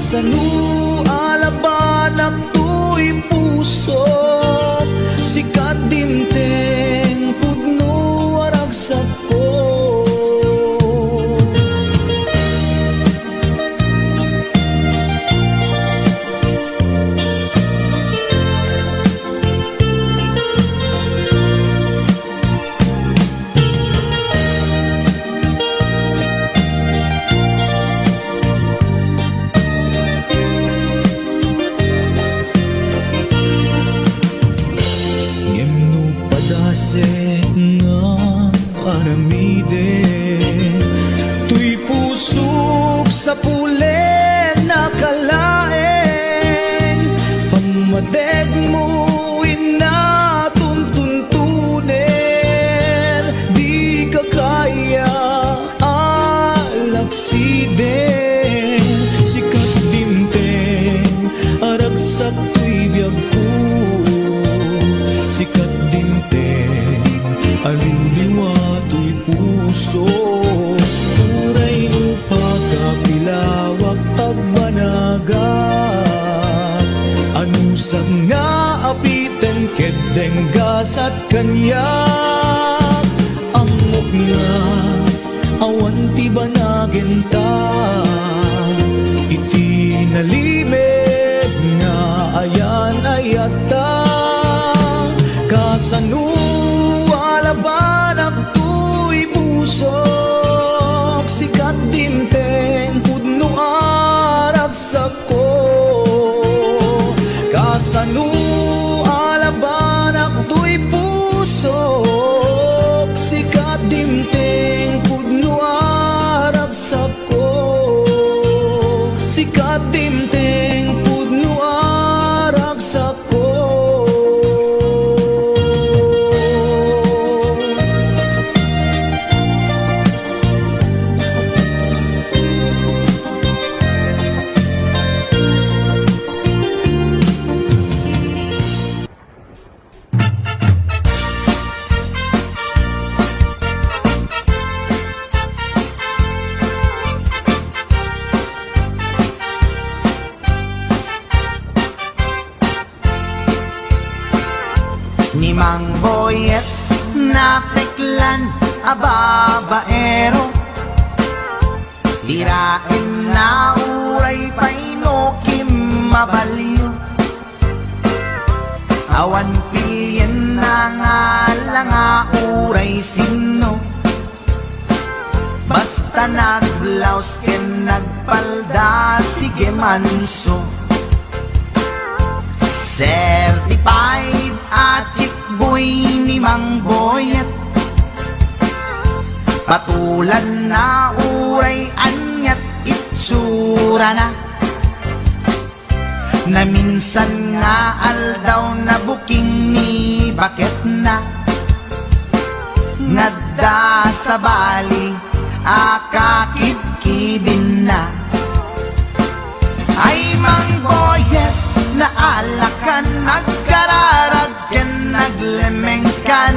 Sano a labanak toy pusok, sika dimteng pudno a ragsakko. Ngem no padasek nga aramiden, toy pusok sapulen a kalaeng, pammateg mo inna tuntuntunen, di ka kaya alaksiden, sika dimteng a ragsak toy biagko, sika dimteng a liwliwa toy puso. Uray no pakapilawak agbanagak, anusat nga apiten ket denggasat kaniak. Ammok nga awan ti banagenta iti nalimed nga ayan-ayatta. Kasano a labanak toy pusok, sika dimteng pudno a ragsakko. Kasano a labanak toy pusok, sika dimteng pudno a ragsakko. Sika dimteng pudno a ragsakko. Ni Mang Boyet, napeklan a babaero. Diraenna uray pay no kimmabalio. Awan pilienna nga langa uray sinno. Basta nagblaus ken nagpalda, sige manso. Certified a chick boy ni Mang Boyet. Patulanna uray aniat itsurana. Naminsan nga aldaw, nabuking ni baketna. Ngadda sabali a kakibkibinna. Ay, Mang Boyet, naalakan, agkararag ken naglemengkan.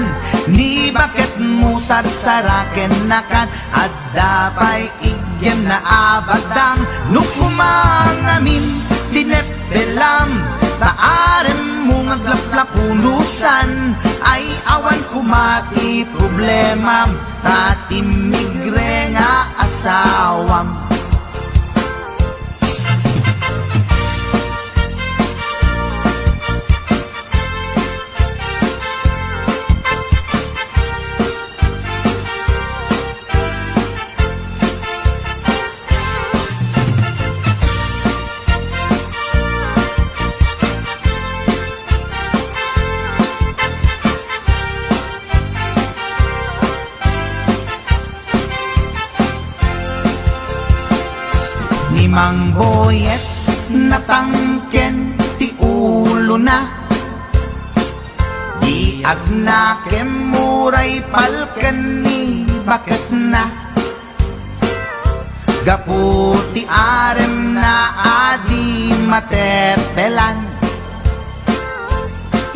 Ni baketmo sarsarakennakan. Adda pay iggem na a badang, no kumangamin ti neppelam, ta aremmo nga aglaplak unusan, ay awan koma ti problemam, ta timmigre nga asawam. Ni Mang Boyet, natangken ti ulona. Di agnakem uray palken ni baketna. Gapu ti aremna a di matepelan,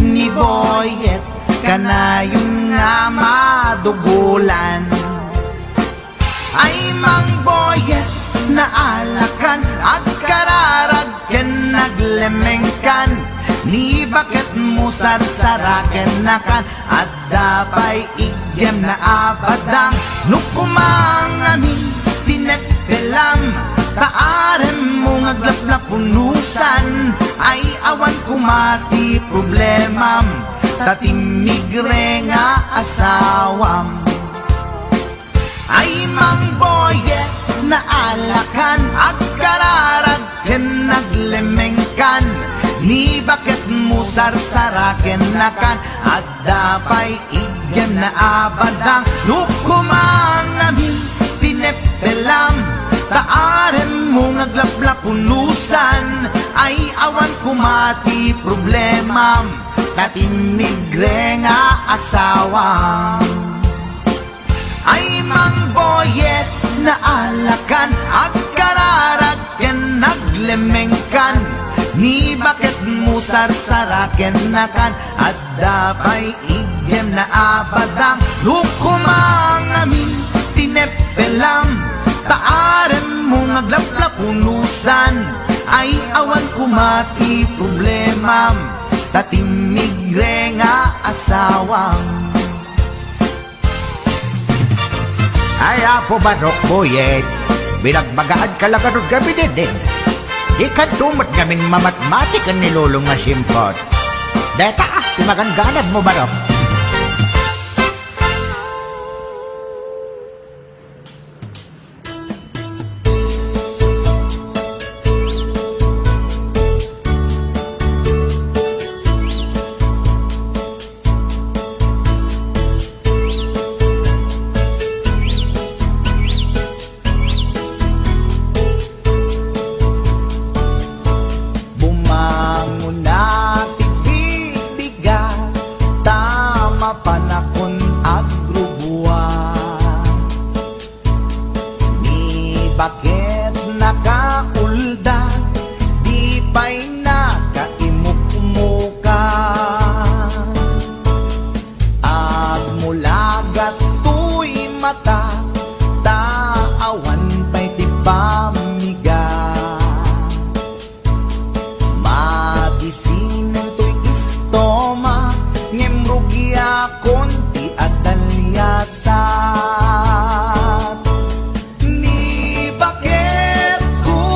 ni Boyet kanayon nga madugolan. Ay, Mang Boyet, naalakan, agkararag Mengkan, ni baket mo sarsaraken nakan, adda pay igem na abadang. No kumangamin ti neppelam, ta arem mo nga aglaplapunusan, ay awan kuma ti problemam, ta timmigre nga asawam. Ay mangboyet na alakan, agkararag ken naglemengkan, ni baket mo sarsaraken nakan, adda pay igem na abadang. No kumangamin ti neppelam, ta arem mo nga aglaplapunusan, ay awan kuma ti problemam, ta timmigre nga asawam. Ay mangboyet na alakan, agkararag ken naglemengkan, ni baket mo sarsaraken nakan, adda pay igem na abadang. No kumangamin ti neppelam, ta arem mo nga aglaplapunusan, ay awan kuma ti problemam, ta timmigre nga asawam. Ay, Apo Barok, boyet, binagbagaanka la garud ngamin, eh. Dikanto met ngamin mamatmati ken ni Lolom nga simpot. Deta, ti maganganabmo, Barok. Bumangona ti bibigat, ta mapanakon agrubuan. Ni baket nakaulda, di pay nakaimukmukan. Agmulagat toy mata, ta awan pay ti pammigat. Madisinen toy istomak, ngem rugiakon ti adaliasat. Ni baket ko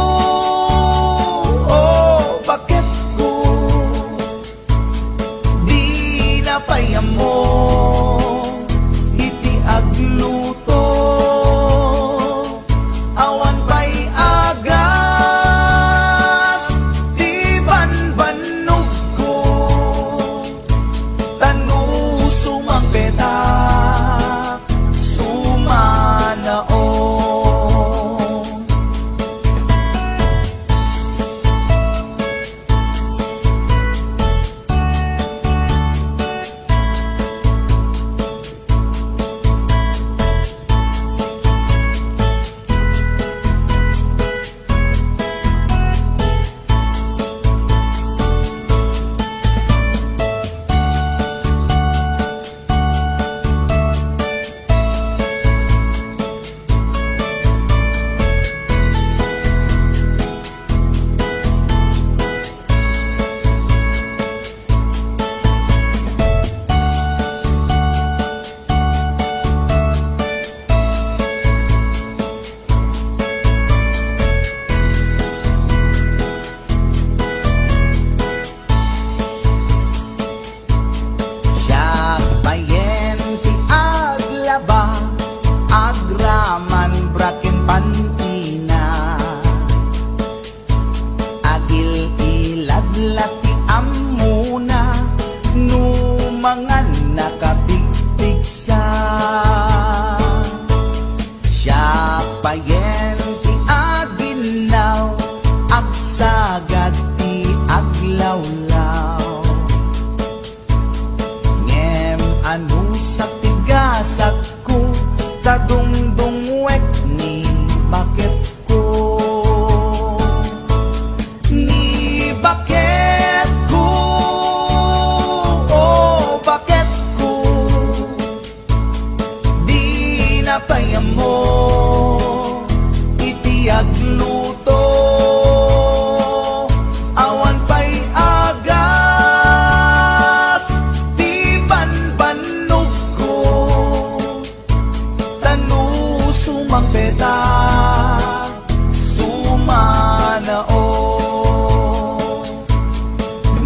O,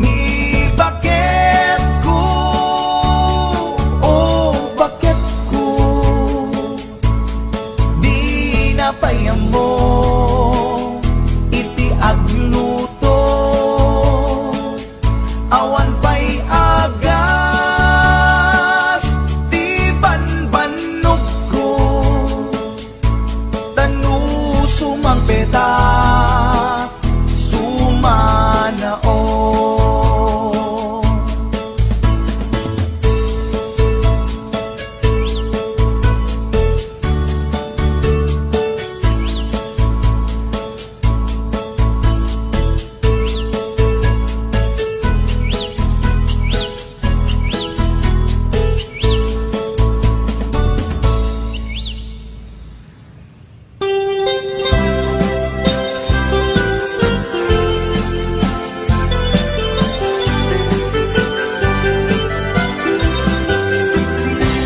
ni baketko, o baketko, dina pay ammo iti agluto. Awan pay agas ti banbannogko. Tano sumangpet a sumanaon.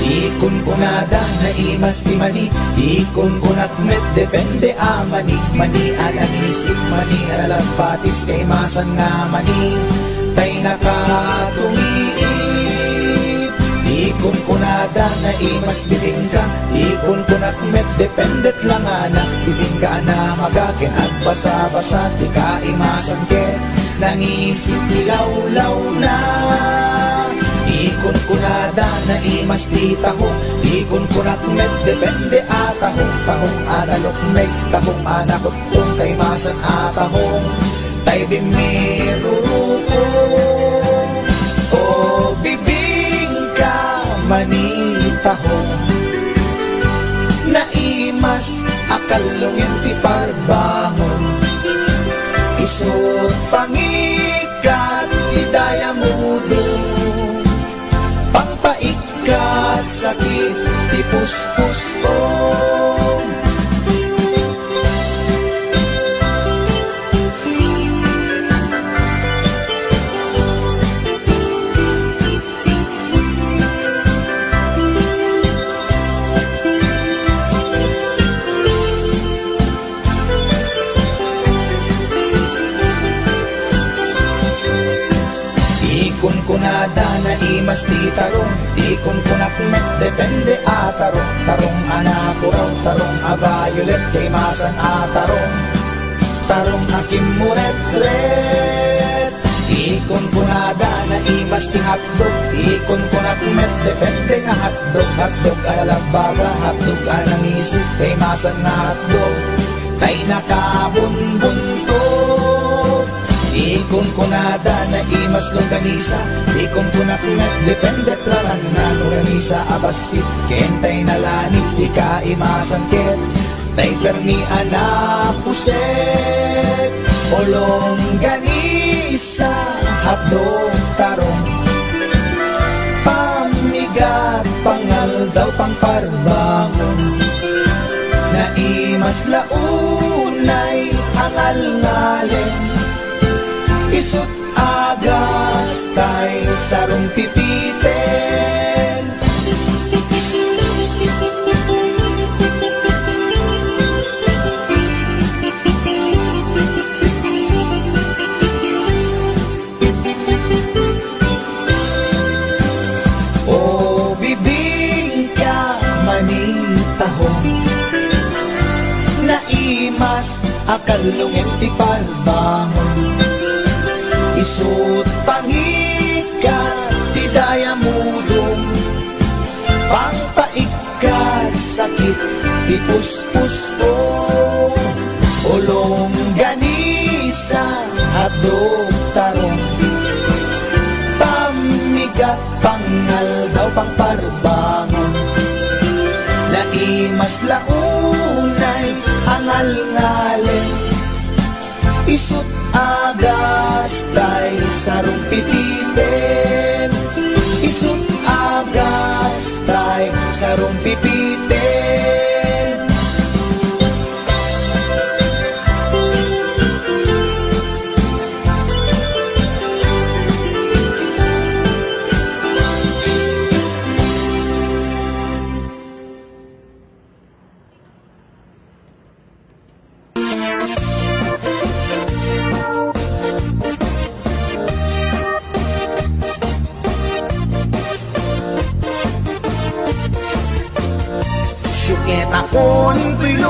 Ikunkunada, naimas ti mani. Ikunkunak met, depende a mani. Mani a nangisip, mani a nalabbatis, kaimasan nga mani tay nakatungiit. Ikunkunada, naimas bibingka. Ikunkunak met, dependet langana. Bibingka a namaga ken agbasabasa ti kaimasan ket nangisip ti lawlawna. Ikunkunada, naimas ti tahong. Ikunkunak met, depende a tahong. Tahong a nalukmeg, tahong a nakutong, kaimasan a tahong tay bimmiruruko. O bibingka, mani tahong, naimas a kallungen ti parbangon. Isut' pangikat ti dayamudong, pangpaikkat sakit ti puspusom. Ikunkunada, naimas ti tarong. Ikunkunak met, depende a tarong. Tarong a napuraw, tarong a violet, kaimasan a tarong. Tarong a kimmuretret. Ikunkunada, naimas ti hotdog. Ikunkunak met, depende nga hotdog. Hotdog a nalabbaga, hotdog a nangisip, kaimasan nga hotdog tay nakabunbuntot. Ikunkunada, naimas longganisa. Ikunkunak met, dependet laeng nga longganisa a bassit ken tay nalanit ti kaimasan ket tay permi a napuset. O longganisa, hotdog, tarong, pammigat, pangaldaw, pangparbangon. Naimas la unay a ngalngalem, isut' agas tay sarumpipiten. O bibingka, mani tahong, naimas a kallungen ti parbangon. Isut' pangikat ti dayamudong, pangpaik- ket sakit ti puspusko. O longganisa, hotdog, tarong, pammigat, pangaldaw, pangparbangon. Naimas la unay a ngalngalem, isut' agas tay sarumpipiten. Isut' agas tay sarumpipiten.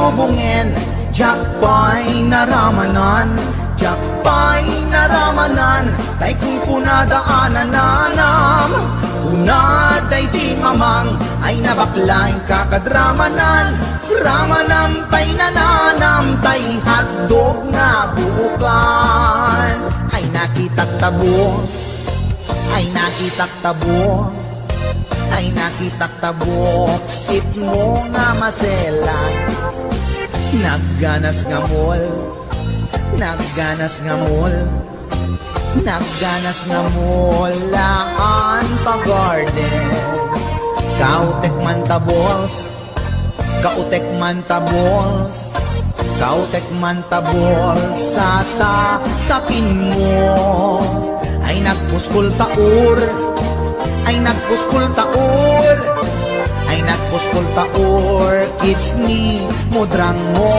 Bungen, diak pay naramanan, diak pay naramanan, tay kunkunada a nananam. Kuna daydi mamang, ay nabakla inka kad ramanan. Ramanam tay nananam, tay hotdog nga buokan. Ay nakitak tabo, ay nakitak tabo, ay nakitak ta buksitmo nga maselan. Nagganas nga mall, nagganas nga mall, nagganas nga mall, haan pa garden. Kautek man ta balls, kautek man ta balls, kautek man ta balls, sa ta sapinmo. Ay nagpuskol ta or, ay nagpuskol ta or, ay nagpuskol ta or, kids ni mudrang mo.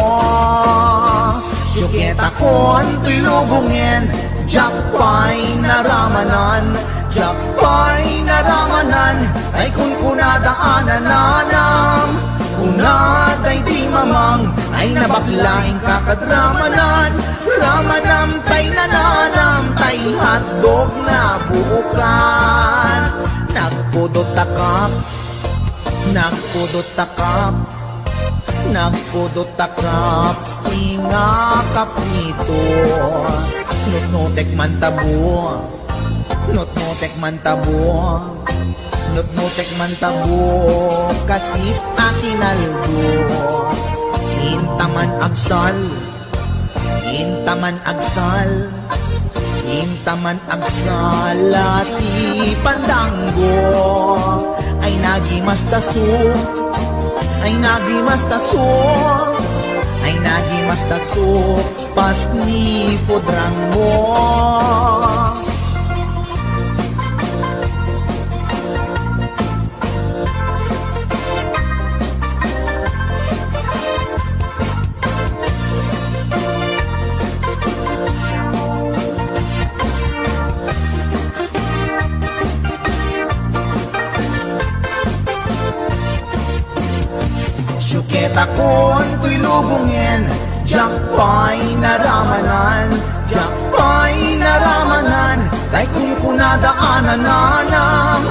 Diak pay naramanan, diak pay naramanan, ay kunkunada a nananam. Kuna daydi mamang, ay nabakla inka kad ramanan. Ramanam tay nananam, tay hotdog nga buokan. Nagpudot ta kap, nagpudot ta kap, nagpudot ta kap, inga kaprito. Nutnutek man tabo, nutnutek man tabo, nutnutek man tabo, kasit a kinaldo. Inta man agsal, inta man agsal, inta man agsal a ti pandanggo. Ay nagimastaso, ay nagimastaso, ay nagimastaso, pas ni pudrang mo. Siak pay naramanan, diak pay naramanan, tay kunkunada a nananam.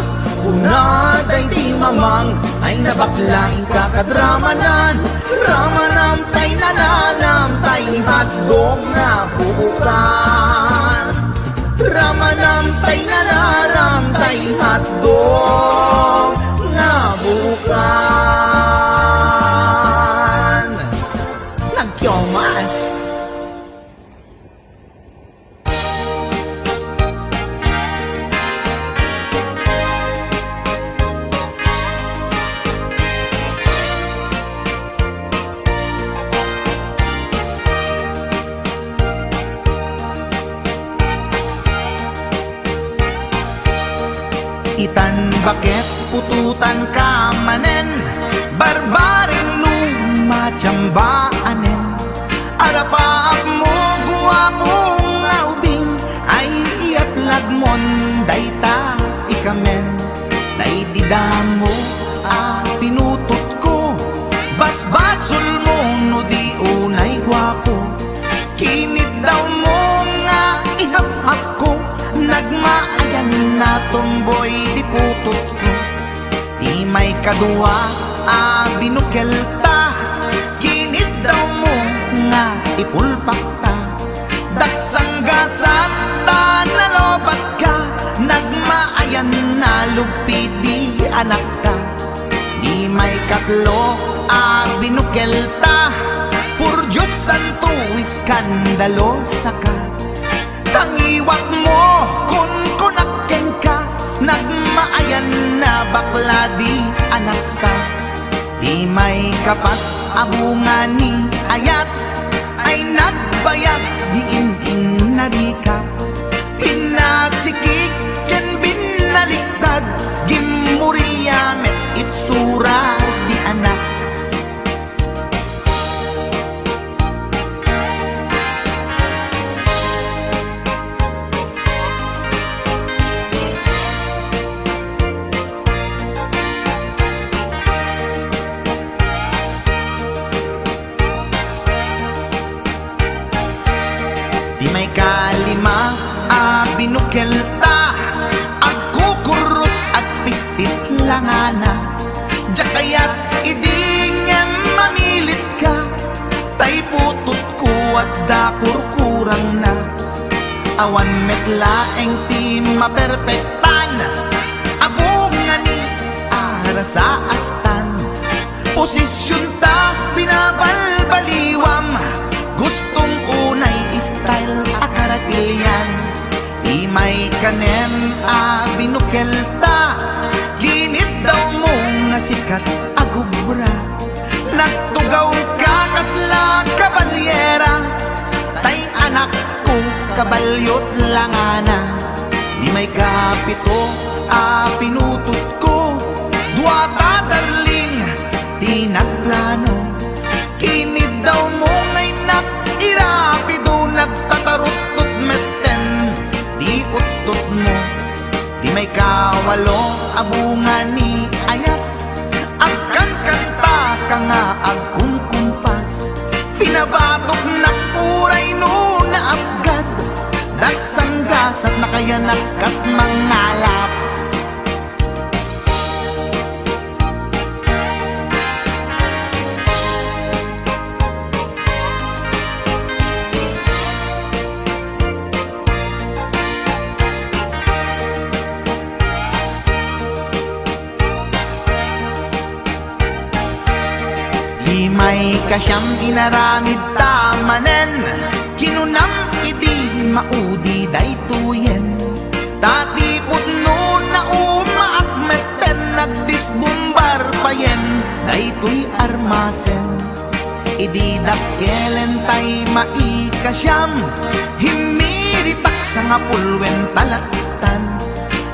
Kuna daydi mamang, ay nabakla inka kad ramanan. Ramanam tay nananam, tay hotdog nga buokan. Ramanam tay nananam, tay hotdog nga buokan. Nagkiomas. Itan baket putotanka manen, barbareng no matiamba anen. Arapaapmo, guapo nga ubing, ay iapladmon dayta ikamen. Daydi damo a pinutotko, basbasolmo no di unay guapo. Kiniddawmo nga ihap-hapko, nagmaayan a tomboy di putotko. Ti maikadua a binukelta, kiniddawmo nga ipulpakta. Daksanggasat ta nalobatka, nagmaayan a lugpi di anakta. Ti maikatlo a binukelta, por Dios santo, iskandalosaka. Tangiwakmo, kunkunak kenka, nagmaayan a bakla di anakta. Ti maikapat a bunga ni ayat, ay nagbayag di in-innarika. Pinasikik ken binaliktad, gimmurilya met itsura di anak. Ti maikalima a binukelta, agkukurrot, agpistit langana. Diak kayat idi ngem mamilitka, tay putotko adda kurkurangna. Awan met laeng ti maperpektan, abungani a rasaastan. Posisyonta binabalbaliwam, gustong unay style a karatilian. Di maikanem a binukelta, giniddawmo nga sikat a gubra. Nagtugawka kasla kabalyera, tay anakko, kabalyot langana. Di maikapito a pinutotko, duata darling ti nagplano. Kiniddawmo nga innak, irapido, nagtataruttot metten ti uttotmo. Di maikawalo a bunga ni ayat, agkankantaka nga agkumkumpas. Pinabatoknak uray no naapgad, dagsanggasat nakayanak kat mangalap. Di maikasiam inaramidta manen, kinunam idi maudi daytoyen. Ta ti pudno naumaak metten, nagdisbumbar payen daytoy armasen. Idi dakkel tay maikasiam, himmiritak sangapulwen talaktan.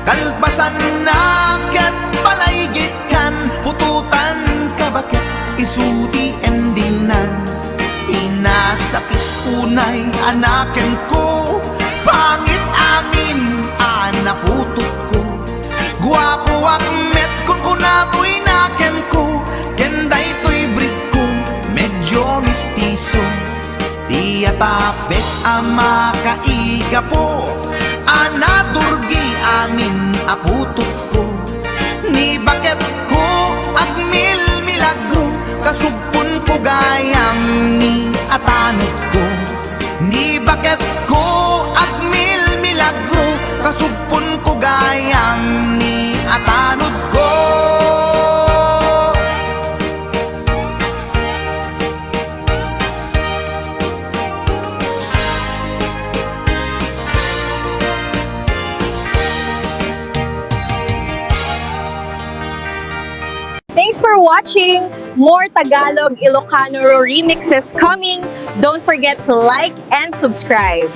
Kalpasanna ket palaygitkan, putotanka baket isu ti endingnan. Inasakit unay a nakenko, pangit amin a naputotko. Guapoak met, kunkunatoy nakenko, ken daytoy breedko, medyo mestizo. Ti atapek a makaigapo, a naturgi amin a putotko. Ni baketko agmilmilagro, kasugponko gayam ni atanodko. Ni baketko agmilmilagro, kasugponko gayam ni atanodko. Thanks for watching! More Tagalog Ilocano remixes coming! Don't forget to like and subscribe!